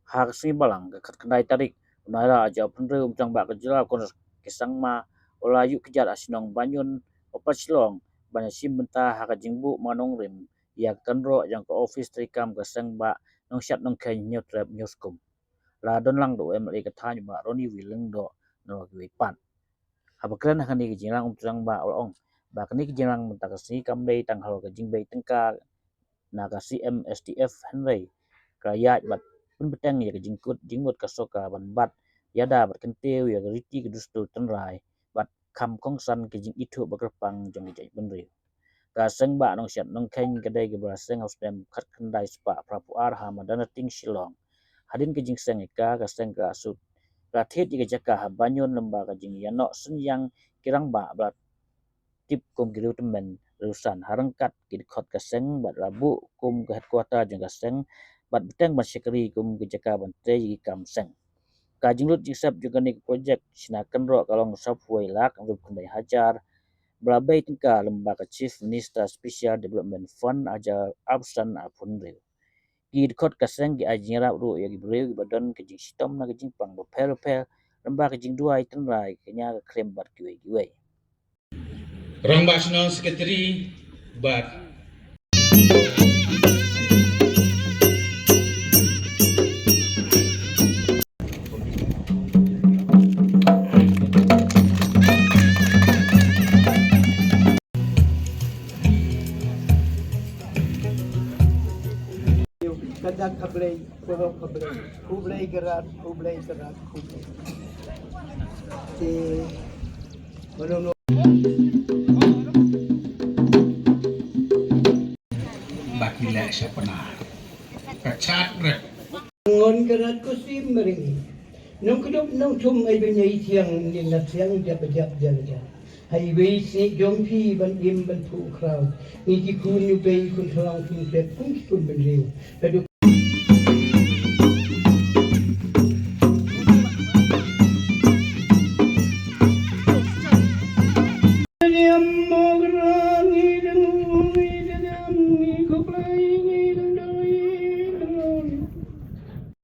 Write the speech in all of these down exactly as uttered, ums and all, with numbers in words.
Ha ka sngi Balang ka khatkhyndai tarik u Naira arhajar arphew hynriew, u Tnga Bah ka jylla Conrad K Sangma u la ïuh kjat ha shnong Banyun, Upper Shillong ban ïashim bynta ha ka jingbuh mawnongrim ïa ka kynroh jong ka ophis treikam ka Seng Bah Nongshad Nongkheiñ Hynñiewtrep Hynñiewskum. La don lang da u M L A ka thaiñ Bah Ronnie V Lyngdoh na kiwei pat. Haba kren ha kane ka jingrang u Tnga Bah u la ong ba kane ka jingrang mynta ka sngi kam dei tang halor ka jingbei tyngka na ka C M S D F hynrei ka ïaid bad pynbteng ïa ka jingkut jingmut ka sorkar ban bat ïada bad kyntiew ïa ka riti ka dustur tynrai bad kham kongsan ka jingithuh ba kyrpang jong ka jaitbynriew. Ka Seng Bah Nongshad Nongkheiñ ka dei kaba la seng ha u snem khatkhyndai spah phraphew ar ha Madanating Shillong. Hadien ka jingseng ïa ka, ka seng ka la shu, ka la thied ïa ka jaka ha Banyun lyngba ka jingïanoh synñiang ki rangbah ba la tip kum ki riewtymmen riewsan ha ryngkat ki dkhot ka seng bad la buh kum ka headquarter jong ka seng bad bteng ban shakri kum ka jaka ban trei ïa ki kam seng. Ka jinglut jingsep jong kane ka projek shna kynroh ka long sawphew wei lak hynriewphew khyndai hajar ba la bei tyngka lyngba ka Chief Minister Special Development Fund arhajar arphew san arphew hynriew. Ki dkhot ka seng ki ai jingïarap ruh ïa ki briew kiba don ka jingshitom na ka jingpang bapher bapher lyngba ka jingduwai tynrai, ka kñia, ka khrem bad kiwei kiwei. Rangbah Shnong, Secretary bad Kata ka Blei, ka Blei, ka Blei ka rat, ka Blei ka rat, ka Blei. Te, mano no. Baki lek siapa na. Kachat rek. Ngon ka rat ko sim mering. Nong kedup nong thum ai banyai tiang, ni na tiang jap jap jap jap. Hai wei si jong phi ban im ban phu kraw. Ni ki kun yu bei kun thrang kun pet kun ki kun ban riu. Ka duk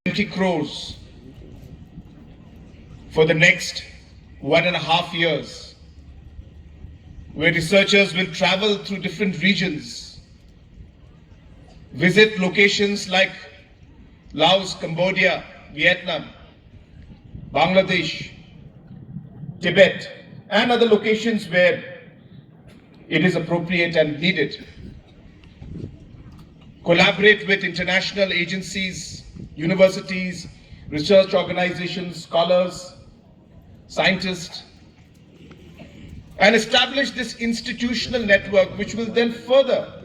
Twenty crores for the next one and a half years, where researchers will travel through different regions, visit locations like Laos, Cambodia, Vietnam, Bangladesh, Tibet, and other locations where it is appropriate and needed. Collaborate with international agencies, universities, research organizations, scholars, scientists, and establish this institutional network, which will then further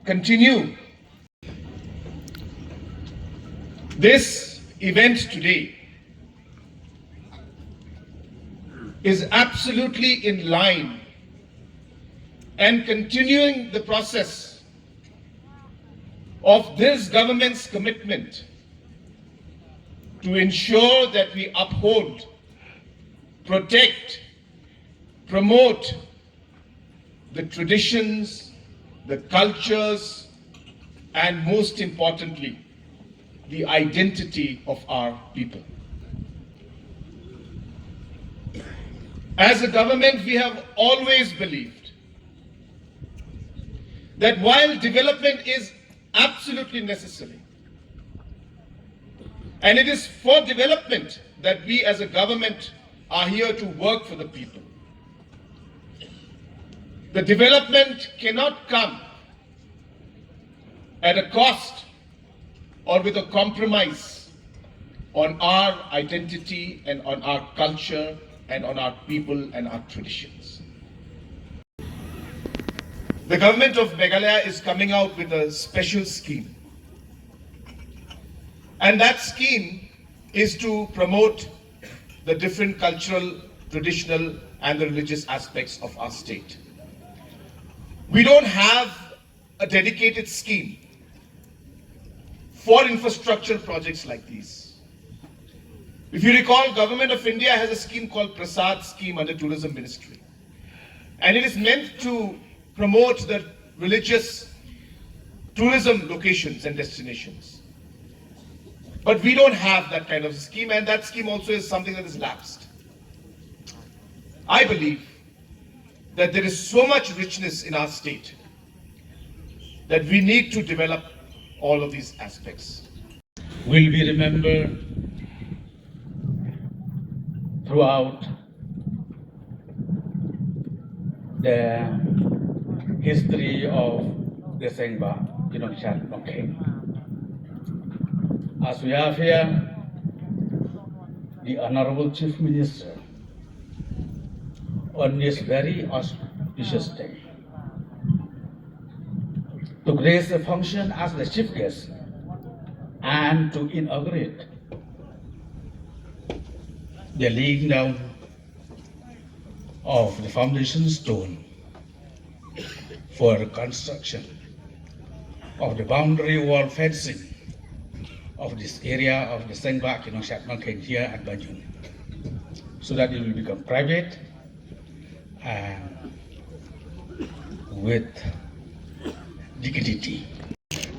continue. This event today is absolutely in line and continuing the process of this government's commitment to ensure that we uphold, protect, promote the traditions, the cultures, and most importantly, the identity of our people. As a government, we have always believed that while development is absolutely necessary, and it is for development that we as a government are here to work for the people. The development cannot come at a cost or with a compromise on our identity and on our culture and on our people and our traditions. The government of Meghalaya is coming out with a special scheme. And that scheme is to promote the different cultural, traditional, and the religious aspects of our state. We don't have a dedicated scheme for infrastructure projects like these. If you recall, Government of India has a scheme called Prasad Scheme under Tourism Ministry. And it is meant to promote the religious tourism locations and destinations. But we don't have that kind of scheme, and that scheme also is something that is lapsed. I believe that there is so much richness in our state that we need to develop all of these aspects. Will be remembered throughout the history of the Sengba Kinongshat Nongkheng. As we have here the Honorable Chief Minister on this very auspicious day to grace the function as the chief guest and to inaugurate the laying down of the foundation stone for construction of the boundary wall fencing of this area of the Sengba Kinongshat Nongkheng here at Banjul, so that it will become private and with dignity.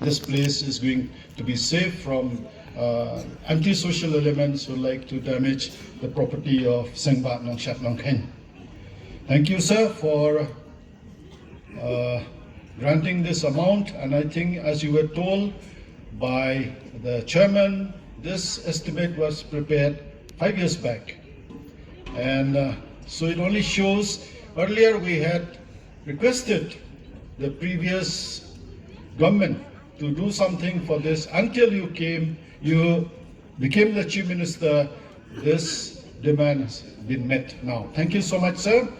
This place is going to be safe from uh, antisocial elements who like to damage the property of Sengba Nongshap Nongkheng. Thank you, sir, for uh, granting this amount. And I think, as you were told by the chairman, this estimate was prepared five years back. And uh, so it only shows, earlier we had requested the previous government to do something for this. Until you came, you became the chief minister, this demand has been met now. Thank you so much, sir.